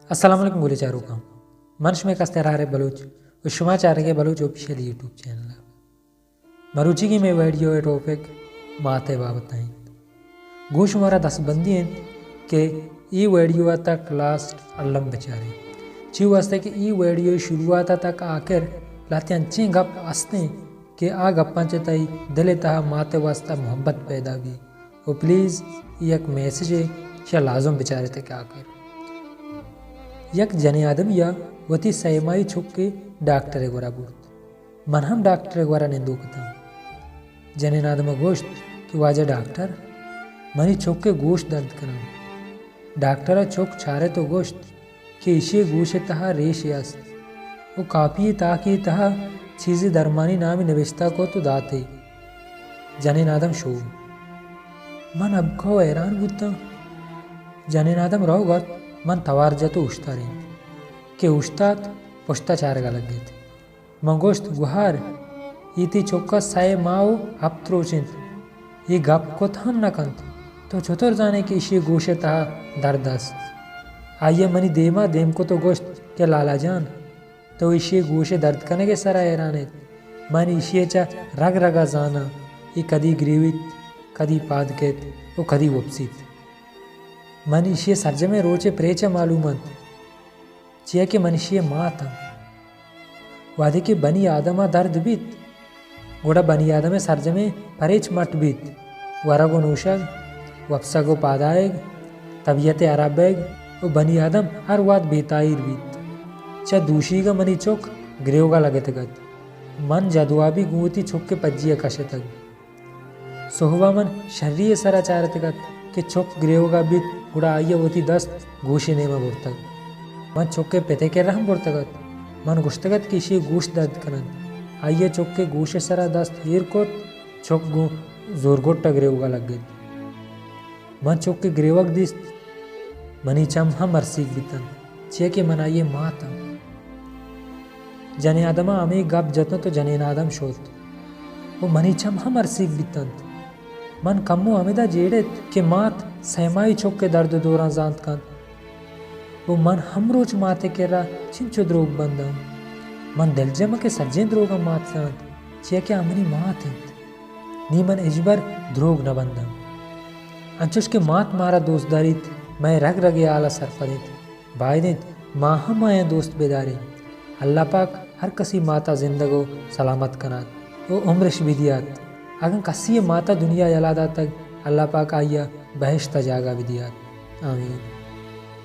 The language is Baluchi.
السلام علیکم گلیں چاروکاں، من شمئے کستر عارف بلوچ ءُ شما چارگ ءَ بلوچ آفیشل یوٹیوب چینل ءَ۔ مروچیگیں مئے ویڈیو ءِ ٹاپک مات ءِ بابت ءَ اِنت۔ گوں شمارا دستبندی اِنت کہ اے ویڈیو ءَ تک لاسٹ الم بچارے، چی واسطہ کہ اے ویڈیو ءِ شروعات ءَ تک آخر لہتے انچیں گپ است اَنت کہ آ گپاں چہ تئی دل ءِ تہا مات ءِ واسطہ محبت پیدا بی۔ ءُ پلیز، اے یک میسجے، شہ لازم بچارے تک آخر۔ یک جنین آدمی ءَ وتی سئے ماہی چکے ڈاکٹر ءِ گورا برت۔ من ہم ڈاکٹر ءِ گورا نندوک اتاں۔ جنین آدم ءَ گوشت کہ واجہ ڈاکٹر، منی چک ءِ گوش درد کناں۔ ڈاکٹر ءَ چک چارت ءُ گوشت کہ ایشی ءِ گوش ءِ تہا ریشے است ءُ کاپی ءِ تاکے ءِ تہا چیزے درمانی نامے نبشتہ کت ءُ داتے۔ جنین آدم شو۔ من ابکہ ءُ حیران بوتاں۔ جنین آدم روگ ءَ ات، من توار جت ءُ اوشتارینت۔ کہ اوشتات، پشت ءَ چارگ ءَ لگت۔ من گوشت، گوہار، اے تئی چک ءَ سئے ماہ ءُ ہپت روچ اِنت۔ اے گپ کت ہم نہ کنت۔ تو چتور زان ئے کہ ایشی ءِ گوش ءِ تہا درد است؟ آئی ءَ منی دیم ءَ دیم کت ءُ گوشت کہ لالا جان، تو ایشی ءِ گوش ءِ درد کنگ ءِ سرا حیران ئے۔ من ایشی ءَ چہ رگ رگ ءَ زاناں، اے کدی گریویت، کدی پاد کیت ءُ کدی وپسیت۔ من ایشی ءِ سرجمیں روچ ءِ پریچ ءَ معلوم اِنت۔ چیا کہ من ایشی ءِ مات آں۔ وہدے کہ بنی آدم ءَ درد بیت، گڑا بنی آدم ءِ سرجمیں پریچ مٹ بیت۔ ورگ ءُ نوشگ، وپسگ ءُ پادآیگ، طبیعت ءِ ہراب بیگ ءُ بنی آدم ہر وہد بے تاہیر بیت۔ چہ دوشیگ ءَ منی چک گریوگ ءَ لگتگ ات۔ من جدوابی گوں وتی چک ءِ پجی ءَ کشتگ۔ سہب ءَ من شری ءِ سرا چارتگ ات کہ چک گریوگ ءَ بیت، گڑا آئی ءَ وتی دست گوش ءِ نیم ءَ برتگ۔ من چک ءِ پت ءِ کرا ہم برتگ ات۔ من گوشتگ ات کہ ایشی ءِ گوش درد کن اَنت۔ آئی ءَ چک ءِ گوش ءِ سرا دست ایر کت، چک گوں زورگٹ ءَ گریوگ ءَ لگت۔ من چک ءِ گریوگ دیست، منی چم ہم ارسیگ بیت اَنت۔ چیا کہ من آئی ءِ مات آں۔ جنین آدم ءَ ہمے گپ جت اَنت ءُ جنین آدم شت ءُ منی چم ہم ارسیگ بیت اَنت۔ من کمو ہمدا جیڑت کہ مات سئے ماہی چک ءِ درد ءُ دوراں زانت کنت ءُ من ہمروچ مات ءِ کرا چنچو دروگ بنداں۔ من دلجم آں کہ سجہیں دروگاں مات زانت، چیا کہ آ منی مات اِنت۔ نی من ہچبر دروگ نہ بنداں۔ انچوش کہ مات مارا دوست داریت، مئے رگ رگ ءِ ہال ءَ سرپد اِنت۔ باید اِنت ما ہم آیاں دوست بداریں۔ اللہ پاک ہر کسی مات ءَ زندگ ءُ سلامت کنات ءُ عمرش بدیات۔ اگن کسی ءِ مات ءَ دنیا یلہ داتگ، اللہ پاک آئی ءَ بہشت ءَ جاگہ بدیات۔ آمین۔